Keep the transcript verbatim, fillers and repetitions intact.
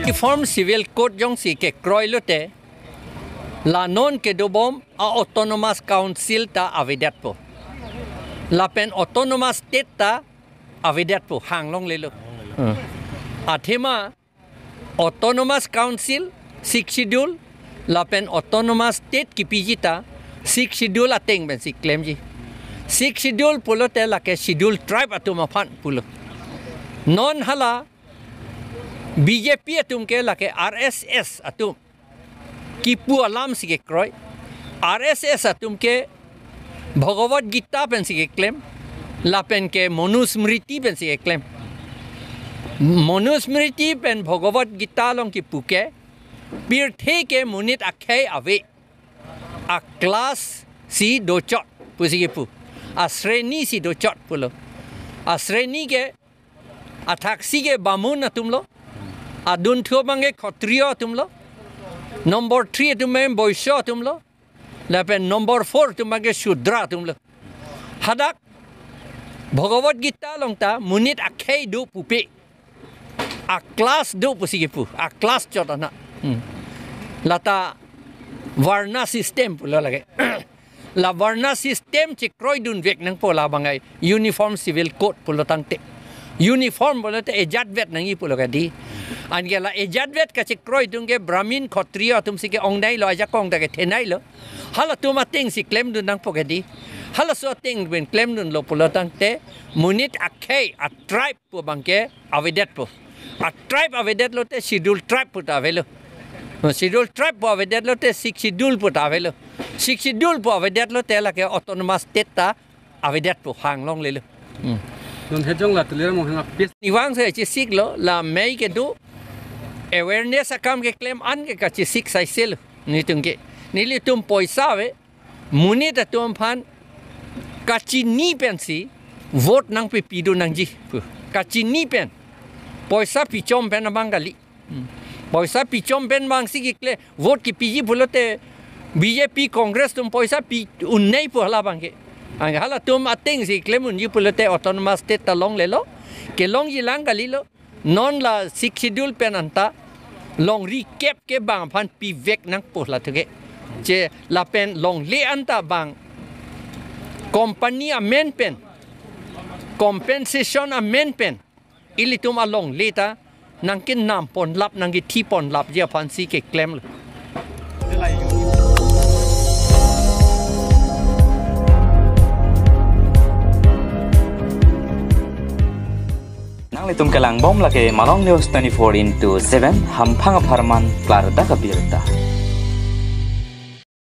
Uniform Civil Code jongsi kekroi lote, la non kedobom a-Autonomous Council ta avedetpo. Lapen Autonomous State ta avedetpo, hang longlelo. Hmm. Athema Autonomous Council, Sixth Schedule, lapen Autonomous State kipiji ta, Sixth Schedule ateng pensi klemji. Sixth Schedule pulote lake Schedule Tribe atum aphan pulo. Non hala B J P atum ke lake R S S atum kipu alam si kekroi. R S S atum ke Bhagavad Gita pensi keklem, lapen ke Manusmriti pensi keklem. Manusmriti pen Bhagavad Gita along kipu ke, pirthe ke monit akhei ave, a-class si dochot pusi kipu, a-sreni si dochot pulo. A-sreni ke athaksi ke Bamun atumlo, adunthu abang ke Khotriyo atumlo, number three atum abang Boisyo atumlo, lapen number four atum abang ke Shudra atumlo. Hadak Bhagavad Gita along ta monit akhei do pupe, a-class do pusi kipu, a-class chot ana. Hmm. Lata Varna system pulo lake. La Varna system chekroidun vek nangpo labang ai Uniform Civil Code pulo tangte. Uniform pulote ejatvet nangji pulo kadi. Anke la ejatvet kachekroi atum ke Brahmin, Khotriyo atum si ke-ongneilo, ajakong ta kethenei lo. Halatum ateng si klemdun nangpo kadi. Halaso ateng pen klemdunlo pulo tangte monit akhei, a-tribe pu abang ke avedetpo. A-tribe avedetlote Schedule Tribe pu ta avelo. Schedule Tribe pu avedetlote Sixth Schedule pu ta avelo. Sixth Schedule pu avedetlote lake Autonomous State ta avedetpo, hang longlelo. Hmm. Non hejong la Tuliram Ronghang a-peace. Nivang se chesiklo, la mei kedo awareness akam keklem an ke kachesik saiselo. Netum ke, nelitum poisa ave, monit atum aphan kachini pensi vote nangpipidun nangji pu. Kachini pen. Poisa pichom pen abang kali. Hmm. Poisa pichom pen abang si kekle vote kipiji pulote B J P, Congress atum poisa pi-un-e pu halabang ke. Anke halatum ateng si klemdunji pulote Autonomous State ta longlelo. Kelongji lang kalilo. Non la Sixth Schedule pen anta longri kep ke bang aphan pivek nangpo lathu ke. Che lapen longle anta bang company amen pen, compensation amen pen ilitum alongle ta nangkenam ponlap, nangkethi ponlapji aphan si keklemlo. Nanglitum kelangbom lake Malong News twenty-four into seven, hamphang apharman klardak abirta.